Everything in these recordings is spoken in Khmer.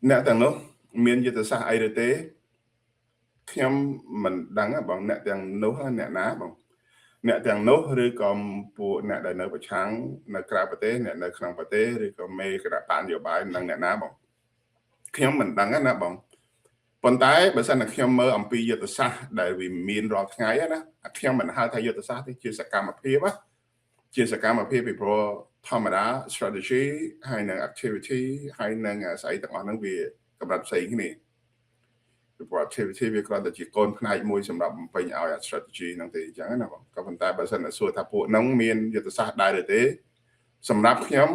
អ្នកទាំងនោះមានយុទ្ធសាស្ត្រអីឬទេខ្ញុំមិនដឹងបងអ្នកទាំងនោះអ្នកណាបងអ្នកទាំងនោះឬក៏ពួកអ្នកដែលនៅប្រឆាំងនៅក្រៅប្រទេសអ្នកនៅក្នុងប្រទេសឬក៏មេគណៈបកនយោបាយនិងអ្នកណាបងខ្ញុំមិនដឹងណាបងប៉ុន្តែបើសិនតែខ្ញុំមើលអំពីយុទ្ធសាស្ត្រដែលវាមានរាល់ថ្ងៃណាខ្ញុំមិនហៅថាយុទ្ធសាស្ត្រទេជាសកម្មភាពណាជាសកម្មភាពពីព្រោះធម្មតា strategy ហើយនិង activity ហើយនិងស្អីទាំងអស់ហ្នឹងវាកម្រិតផ្សេងគ្នាពីព្រោះ activity វាគ្រាន់តែជាកូនផ្នែកមួយសម្រាប់បំពេញឲ្យ strategy ហ្នឹងទេអញ្ចឹងណាបងក៏ប៉ុន្តែបើសិនតែសួរថាពួកហ្នឹងមានយុទ្ធសាស្ត្រដែរឬទេសម្រាប់ខ្ញុំ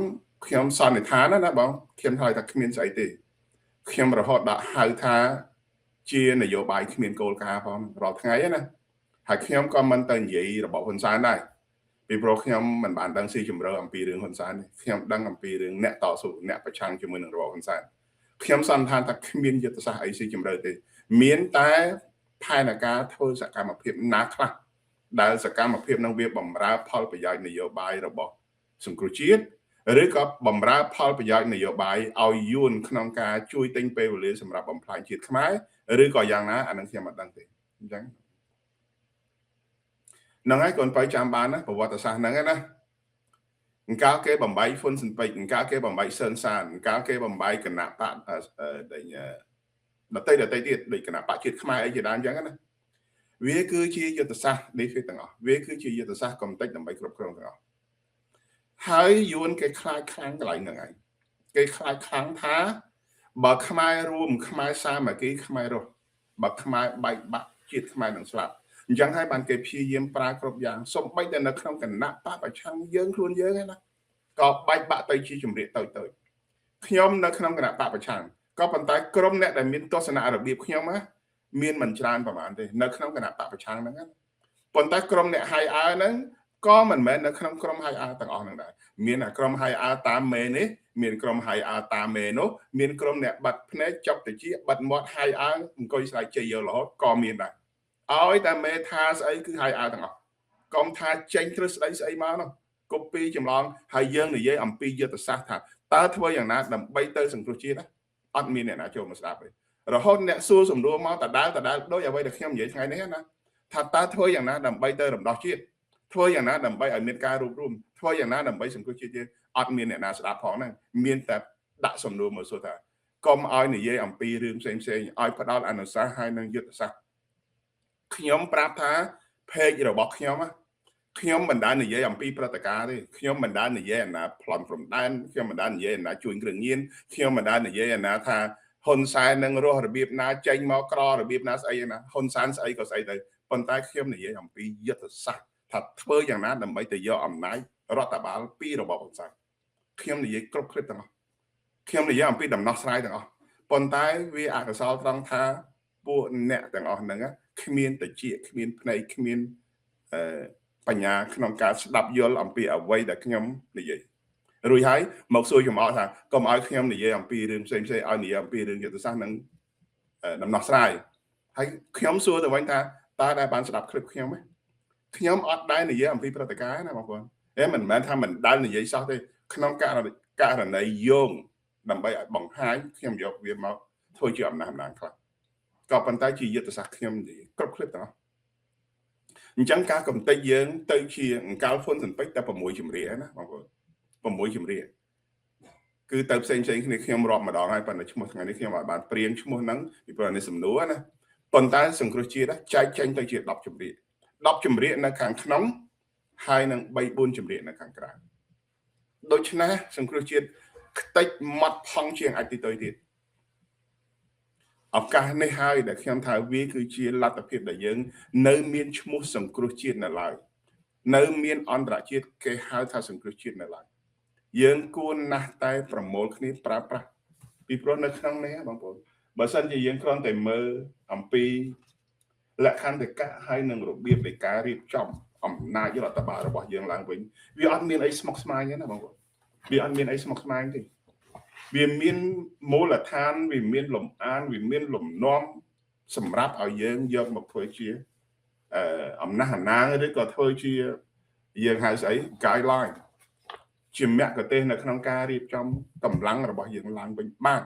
ខ្ញុំសន្និដ្ឋានណាបងខ្ញុំថាថាគ្មានស្អីទេខ្ញុំរហូតដល់ហៅថាជានយោបាយគ្មានគោលការណ៍ផងរាល់ថ្ងៃណាហើយខ្ញុំក៏មិនទៅនិយាយរបបហ៊ុនសែនដែរពីព្រោះខ្ញុំមិនបានដឹងស៊ីជម្រៅអំពីរឿងហ៊ុនសែនទេខ្ញុំដឹងអំពីរឿងអ្នកតស៊ូអ្នកប្រឆាំងជាមួយនឹងរបបហ៊ុនសែនខ្ញុំសន្និដ្ឋានថាគ្មានយុទ្ធសាស្ត្រអីស៊ីជម្រៅទេមានតែផែនការធ្វើសកម្មភាពណាខ្លះដែលសកម្មភាពនឹងវាបំរើផលប្រយោជន៍នយោបាយរបស់សង្គ្រោះជាតិឬក៏បំរើផលប្រយោជន៍នយោបាយឲ្យយួនក្នុងការជួយទិញពេលវេលាសម្រាប់បំផ្លាញជាតិខ្មែរឬក៏យ៉ាងណាអានឹងខ្ញុំមិនដឹងទេអញ្ចឹងហ្នឹងហើយកូនបើចាំបានណាប្រវត្តិសាស្ត្រហ្នឹងណាអង្កាលគេបំបែកហ្វុនសិនពេជ្រអង្កាលគេបំបែកសឿនសានអង្កាលគេបំបែកគណៈបកដតីដតីទៀតដូចគណៈបកជាតិខ្មែរអីជាដើមអញ្ចឹងណាវាគឺជាយុទ្ធសាស្ត្រនេះគឺទាំងអស់វាគឺជាយុទ្ធសាស្ត្រកំតិចដើម្បីគ្រប់គ្រងទាំងអស់ហើយយួនគេខ្លាចខ្លាំងកន្លែងហ្នឹងឯងគេខ្លាចខ្លាំងថាបើខ្មែររួមខ្មែរសាមគ្គីខ្មែររស់បើខ្មែរបែកបាក់ជាតិខ្មែរនឹងស្លាប់អញ្ចឹងហើយបានគេព្យាយាមប្រើគ្រប់យ៉ាងសំបីតែនៅក្នុងគណៈបកប្រឆាំងយើងខ្លួនយើងឯណាក៏បែកបាក់ទៅជាជំរាកតូចតូចខ្ញុំនៅក្នុងគណៈបកប្រឆាំងក៏ប៉ុន្តែក្រុមអ្នកដែលមានទស្សនៈរបៀបខ្ញុំណាមានមិនច្រើនប្រហែលទេនៅក្នុងគណៈបកប្រឆាំងហ្នឹងណាប៉ុន្តែក្រុមអ្នកហៃអើហ្នឹងក៏មិនមែននៅក្នុងក្រុមហៃអើទាំងអស់ហ្នឹងដែរមានអាក្រុមហៃអើតាមមេនេះមានក្រុមហៃអើតាមមេនោះមានក្រុមអ្នកបាត់ភ្នែកចុកតិចបាត់មាត់ហៃអើអង្គុយស្រែកជ័យយករហូតក៏មានដែរឲ្យតែមេថាស្អីគឺហៃអើទាំងអស់កុំថាចេញទ្រឹស្ដីស្អីមកនោះកូពីចម្លងហើយយើងនិយាយអំពីយុទ្ធសាស្ត្រថាតើធ្វើយ៉ាងណាដើម្បីទៅសង្គ្រោះជាតិអត់មានអ្នកណាចូលមកស្ដាប់ទេរហូតអ្នកសួរសំណួរមកដដែលដដែលដូចអ្វីដែលខ្ញុំនិយាយថ្ងៃនេះណាថាតើធ្វើយ៉ាងណាដើម្បីទៅរំដោះជាតិធ្វើយ៉ាងណាដើម្បីឲ្យមានការរួបរวมធ្វើយ៉ាងណាដើម្បីសង្គ្រោះជាតិយើងអត់មានអ្នកណាស្ដាប់ផងហ្នឹងមានតែដាក់សំណួរមកសួរថាកុំឲ្យនិយាយអំពីរឿងផ្សេងផ្សេងឲ្យផ្ដោតអនុសាសន៍ហើយនឹងយុទ្ធសាស្ត្រខ្ញុំប្រាប់ថា page របស់ខ្ញុំខ្ញុំមិនដែលនិយាយអំពីព្រឹត្តិការណ៍ទេខ្ញុំមិនដែលនិយាយអាណាប្លន់ព្រំដែនខ្ញុំមិនដែលនិយាយអាណាជួញគ្រឿងញៀនខ្ញុំមិនដែលនិយាយអាណាថាហ៊ុនសែននឹងរស់របៀបណាចេញមកក្ររបៀបណាស្អីណាហ៊ុនសែនស្អីក៏ស្អីទៅប៉ុន្តែខ្ញុំនិយាយអំពីយុទ្ធសាស្ត្រថាធ្វើយ៉ាងណាដើម្បីទៅយកអំណាចរដ្ឋបាលពីរបបហ៊ុនសែនខ្ញុំនិយាយគ្រប់คลิปទាំងអស់ខ្ញុំនិយាយអំពីដំណោះស្រាយទាំងអស់ប៉ុន្តែវាអកុសលត្រង់ថាពួកអ្នកទាំងអស់ហ្នឹងគ្មានតិចគ្មានភ្នែកគ្មានអឺបញ្ញាក្នុងការស្ដាប់យល់អំពីអ្វីដែលខ្ញុំនិយាយរួចហើយមកសួរខ្ញុំអត់ថាកុំឲ្យខ្ញុំនិយាយអំពីរឿងផ្សេងផ្សេងឲ្យនិយាយអំពីរឿងយុទ្ធសាស្ត្រនិងដំណោះស្រាយហើយខ្ញុំសួរទៅវិញថាតើដែលបានស្ដាប់คลิปខ្ញុំទេខ្ញុំអត់ដែលនិយាយអំពីព្រឹត្តិការណ៍ណាបងប្អូនអេមិនមែនថាមិនដែលនិយាយសោះទេក្នុងករណីករណីយោងដើម្បីឲ្យបង្ហាញខ្ញុំយកវាមកធ្វើជាអំណះអំណាងខ្លះក៏ប៉ុន្តែជាយុទ្ធសាស្ត្រខ្ញុំនិយាយគ្រប់คลิปទាំងអស់អញ្ចឹងការកំតិចយើងទៅជាអង្កលហ្វុនសិនពេចតែ6ជំរាណាបងប្អូន6ជំរាគឺទៅផ្សេងផ្សេងគ្នាខ្ញុំរាប់ម្ដងហើយប៉ុន្តែឈ្មោះថ្ងៃនេះខ្ញុំឲ្យបានព្រៀងឈ្មោះហ្នឹងពីព្រោះនេះសំណួរណាប៉ុន្តែសង្គ្រោះជាតិចែកចេញទៅជា10ជំរា10ជំរានៅខាងក្នុងហើយនឹង3 4ជំរានៅខាងក្រៅដូច្នេះសង្គ្រោះជាតិខ្ទេចម៉ត់ផង់ជាងអាចទីតុយទៀតឱកាសនេះហើយដែលខ្ញុំថាវាគឺជាលទ្ធភាពដែលយើងនៅមានឈ្មោះសង្គ្រោះជាតិនៅឡើយនៅមានអន្តរជាតិគេហៅថាសង្គ្រោះជាតិនៅឡើយយើងគួរណាស់តែប្រមូលគ្នាប្រើប្រាស់ពីព្រោះនៅក្នុងនេះបងប្អូនបើសិនជាយើងគ្រាន់តែមើលអំពីលក្ខន្តិកៈហើយនឹងរបៀបនៃការរៀបចំអំណាចរដ្ឋបាលរបស់យើងឡើងវិញវាអត់មានអីស្មុគស្មាញទេណាបងប្អូនវាអត់មានអីស្មុគស្មាញទេវាមានមូលដ្ឋានវាមានលំអានវាមានលំនាំសម្រាប់ឲ្យយើងយកមកធ្វើជាអំណះអំណាងឬក៏ធ្វើជាយើងហៅស្អី guideline ជាមគ្គុទេសនៅក្នុងការរៀបចំកម្លាំងរបស់យើងឡើងវិញបាន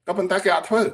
ក៏ប៉ុន្តែគេអត់ធ្វើ។